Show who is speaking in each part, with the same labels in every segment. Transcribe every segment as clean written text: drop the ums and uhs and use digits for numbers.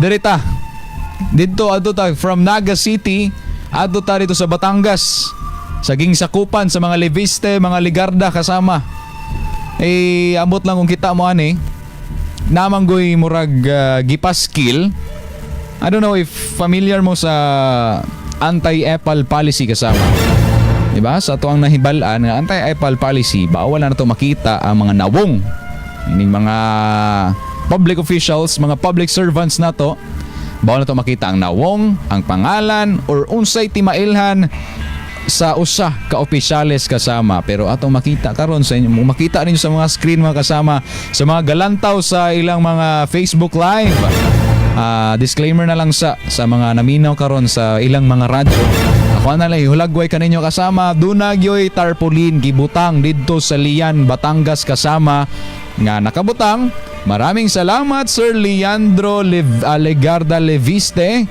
Speaker 1: Dirita. Didto adto ta from Naga City, adto ta dito sa Batangas. Sa Gingsakupan sa mga Leviste, mga Ligarda, kasama. Eh, ambot lang kung kita mo ani. Namanggoy murag gipaskil. I don't know if familiar mo sa anti-epal policy, kasama. Di ba? Sa atoang nahibal-an nga anti-epal policy, bawal na to makita ang mga nawong. Ining mga public officials, mga public servants na to, bawal na to makita ang nawong, ang pangalan, or unsay timailhan sa usa ka opisyales, kasama. Pero atong makita karon sa inyo, makita ninyo sa mga screen, mga kasama, sa mga galantaw sa ilang mga Facebook Live. Disclaimer na lang sa mga naminaw karon sa ilang mga radyo. Ako na lang ihulagway kaninyo, kasama. Duna gyoy tarpaulin gibutang didto sa Lian, Batangas, kasama, nga nakabutang, "Maraming salamat, Sir Leandro Legarda Leviste,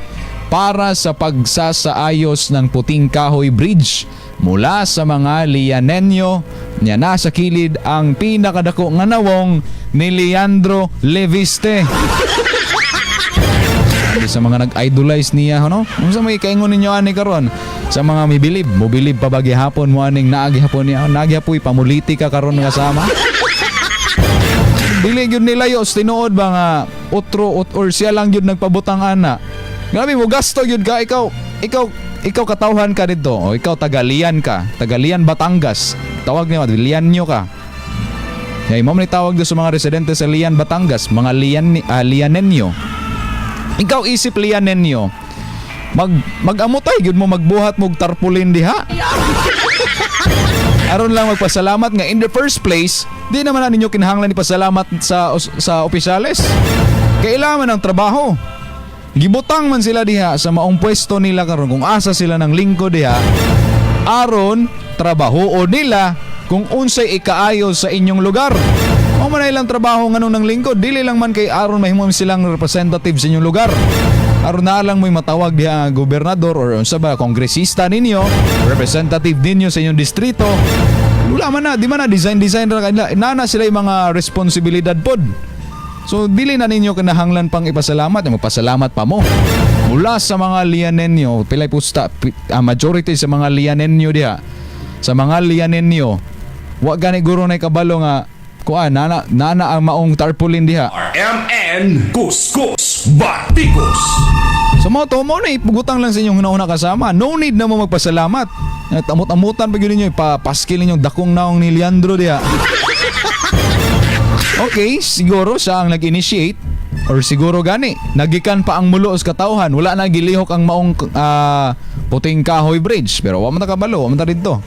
Speaker 1: para sa pagsasaayos ng Puting Kahoy Bridge mula sa mga Lianenyo." Nya nasa kilid ang pinakadako nga nawong ni Leandro Leviste. Sa mga nag-idolize niya, no? Unsa may kaingon ninyo ani karon? Sa mga mibilib, mobilib pa ba gihapon mo aning naa gihapon niya? Naa gihapoy pamulitika karon, kasama. Dili gyud nilayo sa tinuod ba nga otro or siya lang gyud nagpabutang ana. Grabe mo gasto gyud ka ikaw ikaw ikaw katawhan ka dito o ikaw tagalian ka, tagalian Batangas. Tawag niyo Lianyo ka. Kay mo man tawag do sa mga residente sa Lian, Batangas, mga Lianenyo. Ikaw isip Lianenyo, magamutay gyud mo magbuhat mo og tarpaulin diha. Aron lang magpasalamat nga in the first place, di naman na ninyo kinahanglan ipasalamat sa opisyales. Kailangan ng trabaho. Gibutang man sila diha sa maong pwesto nila karon kung asa sila ng lingkod diha aron trabaho nila kung unsay ikaayo sa inyong lugar. Mao man na ilang trabaho nganong nang lingkod, dili lang man kay aron mahimo silang representative sa inyong lugar. Aron na lang mo'y matawag diha nga gobernador or unsa ba, kongresista ninyo, representative ninyo sa inyong distrito. Wala man na, di man na design design ra kanila. Nana sila yung mga responsibilidad pod. So dili na ninyo kinahanglan pang ipasalamat, magpasalamat pa mo. Mula sa mga Lianenyo, pilay pusta, majority sa mga Lianenyo diha. Sa mga Lianenyo, wa gani guro na kabalo nga kuan nana nana ang maong tarpaulin diha.
Speaker 2: RMN Kuskus Batikos.
Speaker 1: So mo to mo na ipugutang lang sa inyong hunahuna, kasama. No need na mo magpasalamat. At amot-amutan pa gyud ninyo, ipapaskil ninyong dakong naong ni Leandro diha. Okay, siguro siya ang nag-initiate or siguro gani nagikan pa ang mulo sa katawhan, wala na gilihok ang maong Puting Kahoy Bridge, pero wa man ta kabalo, wa man ta didto.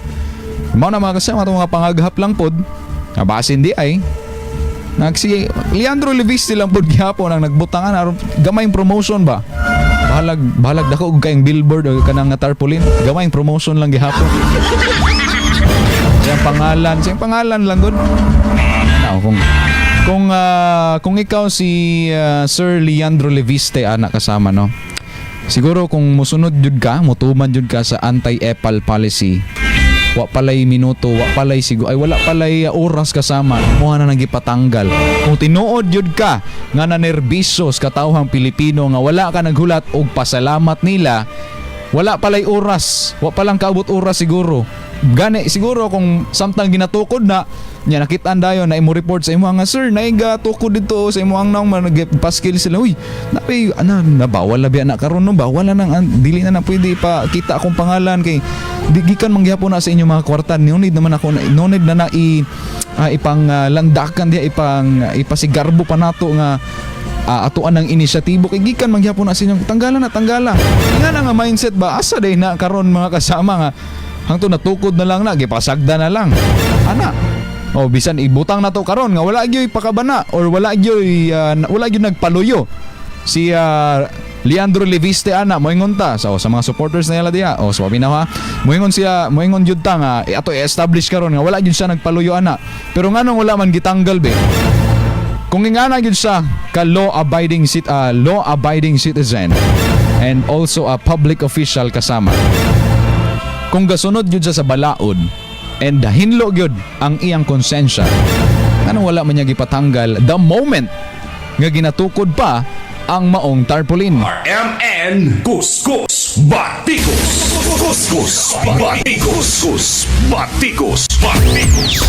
Speaker 1: Mao na, mga kasama, atong mga pangaghap lang pod. Basin di ay nagsi Leandro Leviste lang pod gihapon ang nagbutangan aron gamayng promotion ba. Bahalag bahalag dako og kayong billboard o kanang nga tarpaulin, gamayng promotion lang gihapon. Siyang pangalan lang gud. Now, kung ikaw si Sir Leandro Leviste ana, kasama, no. Siguro kung musunod jud ka, mutuman jud ka sa anti-epal policy. Wa palay minuto, wa palay sigo, ay wala palay oras, kasama, mo na nang gipatanggal. Kung tinuod jud ka nga nanerbiso sa katawhang Pilipino nga wala ka naghulat og pasalamat nila, wala palay oras, wa palang kaabot oras siguro. Gani siguro kung samtang ginatukod na nya nakitaan dayon na imo report sa imo nga, "Sir, naiga tukod dito sa imo ang naong," man paskil sila, "Uy, napi ana na, bawal na biya na karon, no? Bawal na nang dili na na pwede pa kita akong pangalan kay di gikan man gihapon na sa inyong mga kwarta. No need naman ako no need na na i ipang landakan diha, ipang ipasigarbo pa nato nga atoan ng inisyatibo kay gikan man gihapon na sa inyong. Tanggala na, tanggala." Nga na nga mindset ba, asa day na karon, mga kasama, nga hangtod natukod na lang na gipasagda na lang ana? O bisan ibutang na to karon nga wala gyoy pakabana or wala gyoy nagpaluyo si Leandro Leviste ana, moingon ta sa mga supporters na nila diha o sa paminaw ha, moingon siya, moingon jud ta nga ato i-establish karon nga wala gyud siya nagpaluyo ana, pero nganong wala man gitanggal be? Kung ingana gyud siya ka law abiding citizen and also a public official, kasama, kung gasunod gyud siya sa balaod and hinlo gyud ang iyang konsensya, anong wala man niya gipatanggal the moment nga ginatukod pa ang maong tarpaulin.
Speaker 2: RMN Kuskus Batikos. Kuskus Batikos. Kuskus Batikos. Batikos.